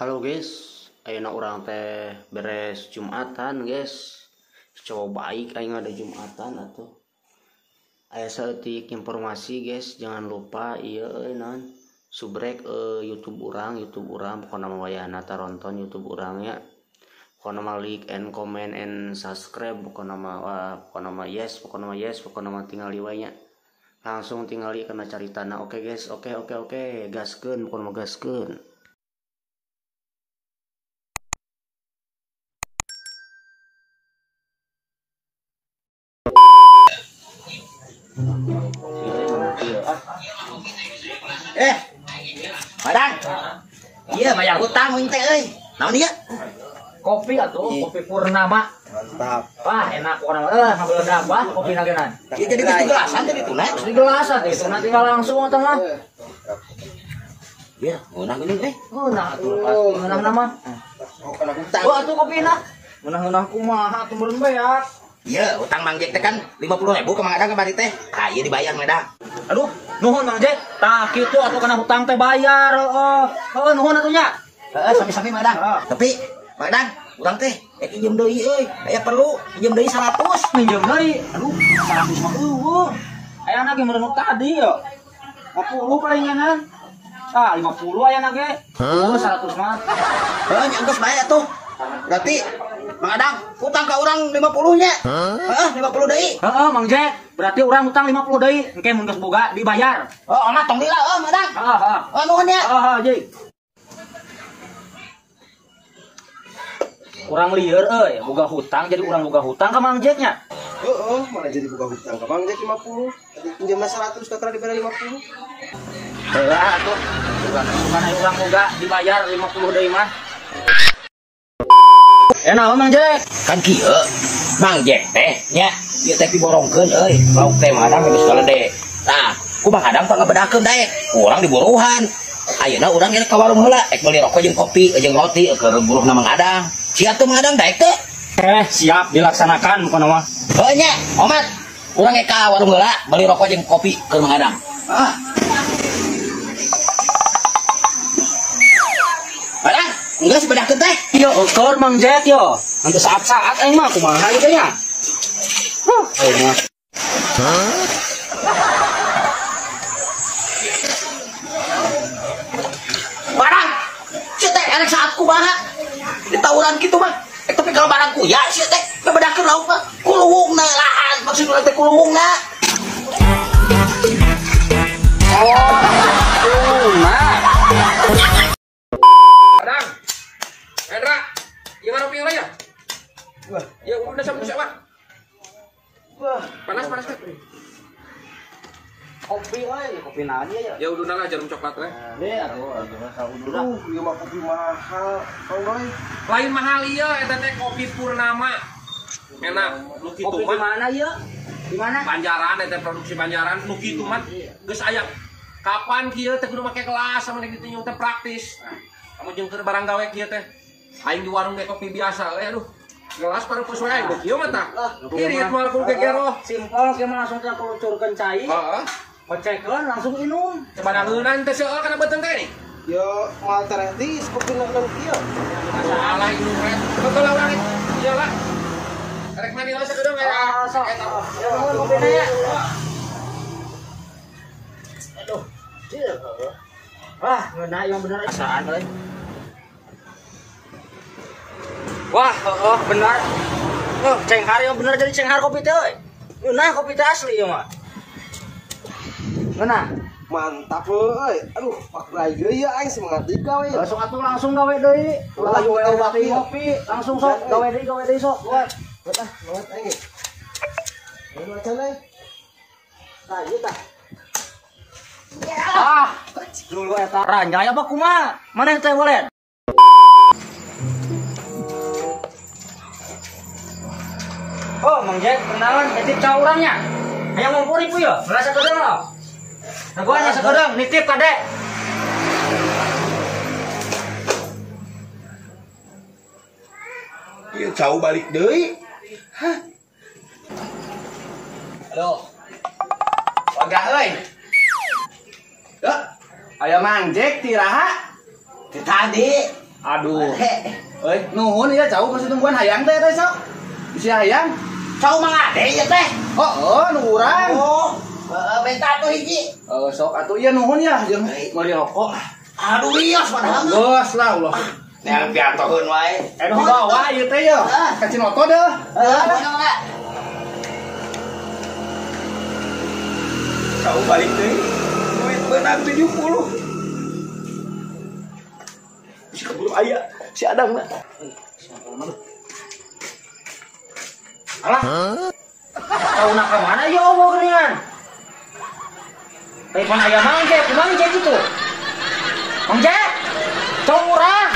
Halo guys, ayeuna urang teh beres Jumatan guys. Coba baik aing ada Jumatan atuh. Aya saeutik informasi guys, jangan lupa ieu euy naon subrek YouTube urang pokona mah wayahna taronton YouTube urang nya. Pokona mah like and comment and subscribe, pokona mah yes, pokona mah tingali wae nya. Langsung tingali kana caritana. Oke guys, oke, gaskeun pokona mah gaskeun. Madang. Iya bayar hutang aing teh euy. Naon ieu? Kopi atuh, kopi Purnama. Mantap. Wah, enak pokona mah. Ngabeledak wah kopi nagenan. Ieu jadi geus digelasan teh dituna. Digelasan teh dituna tinggal langsung eta mah. Ya, ngeunah geuning euy. Ngeunah atuh pasti ngeunah mah. Oh, kana hutang. Oh, atuh kopina. Ngeunah-ngeunah kumaha atuh meureun beak. Iya, utang Mang Jack teh kan 50.000 ke Mang Adang kamari teh. Tah ieu dibayar Mang Adang. Aduh, nuhun Mang Jack. Tah kitu atuh kana hutang teh bayar heeh. Heeh, nuhun atuh nya. Heeh, sami-sami Mang Adang. Tapi Mang Adang, urang teh rek injem deui euy. Aya perlu injem deui 100. Minjem deui. Aduh, 100 mah eueuh. Ayana ge meureun tadi yo. 50 palinganan. Ah, 50 ayana ge. Heuh, 100 mah. Heeh, nya geus bae atuh. Berarti Mang Adang hutang ka urang 50 nya. Heeh, 50 deui. Heeh, Mang Jack. Berarti urang hutang 50 deui. Engke mun geus boga dibayar. Oh, mah tong lila euy, Mang Adang. Heeh, heeh. Oh, nuhun nya. Heeh, jeung. Urang lieur euy, boga hutang jadi urang boga hutang ka Mang Jack nya. Heeh, malah jadi boga hutang ka Mang Jack 50. Tadi pinjamna 100 kakara dibere 50. Heeh, atuh. Bukan urang boga dibayar 50 deui mah. Enak Mang Jack. Kan kieu Mang Jack teh nya ieu teh diborongkeun euy. Lauk teh Mang Adang geus galede. Tah, ku Mang Adang pangabedakeun daek. Urang diburuhan. Ayeuna urang ka warung heula ek meuli rokok jeung kopi jeung roti keur buruhna Mang Adang. Siap tuh Mang Adang daek teh? Siap dilaksanakan pokona mah. Heuh nya, omat. Urang ek ka warung heula meuli rokok jeung kopi keur Mang Adang. Heeh. Adang, geus bedakeun teh. Yo, keur Mang Jack yo. Nanti saat-saat aing mah kumaha ieu nya. Huh, aing mah. Barang. Sia teh erek saat kumaha? Ditawuran kitu mah. Tapi kalau barang kuya sia teh ngabedakeun lauk mah kuluwungna lahan, maksudna teh kuluwungna. Oh, kuluwungna. Adang. Hendra, gimana ngopi ya? Wah, ya udah sama siapa? Wah, panas kan? Kopi euy, kopi naon ieu ya? Ya udah lah jarum coklat we. Deh, atuh udah. Ieu mah kopi mahal, Kang Roy. Lain mahal ieu eta teh kopi Purnama. Enak, nu kitu mah. Kopi di mana ieu? Di mana? Banjaran eta produksi Banjaran, nu kitu mah geus aya. Kapan kieu teh kudu make gelas sama kitu teh praktis. Kamu jeung keur barang gawe kieu teh. Aing di warung ge kopi biasa euy aduh. Gelas pareupeus we aing kieu mah tah. Irit moal kudu gegeroh. Simpel kieu mah langsung teh kulucurkeun cai. Heeh. Kocekeun langsung inum. Coba nangeunan teh seueur kana beuteung teh nih. Yo moal teretis kopi nang kieu. Salah inum we. Betul lah urang. Ieu lah. Rek mandi heula sakedeung ya. Sok. Ya nuhun kopina ya. Aduh. Wah, ngeunah yang bener asaan euy. Wah, oh, benar. Oh, cenghar yang bener jadi cenghar kopi teh euy. Ngeunah kopi teh asli ieu mah. Ngeunah. Mantap euy. Aduh, pak lagi deui ya aing semangat deui gawe. Sok atuh langsung gawe deui. Ulah ngopi ngopi, langsung sok gawe deui sok. Buat. Buat ah, semangat aing. Ayo acan euy. Tah, ieu tah. Ah, dulu eta ranjay apa kumaha? Maneh teh boleh? Oh, Mang Jack, kenalan nitip cau urangnya. Hayang ngumpul ibu ya, merasa kedeng lo. Nah, gua nya sekedeng nitip kade. Ieu cau balik deui. Hah? Aduh. Wagah euy. Duh, aya Mang Jack tiraha. Tadi Aduh. Euy, nuhun ieu cau masih tungguan hayang teh teh sok. Bisi hayang. Cau Mang Ade ieu teh. Oh, nu urang. Oh, heeh benta atuh hiji. Sok atuh ieu nuhun ya jeung meuli rokok. Aduh ios padahal mah. Geus lah ulah. Neang piatoheun wae. Aduh bawa ieu teh ya. Ka Cinoto deuh. Heeh, mangga. Cau balik deui. Duit beunang 70. Si keburu aya si Adang na. Alah. Tahu nak ke mana ya Allah geuningan. Telepon aya Mang Jack, kumaha Jack itu? Mang Jack, cau urang.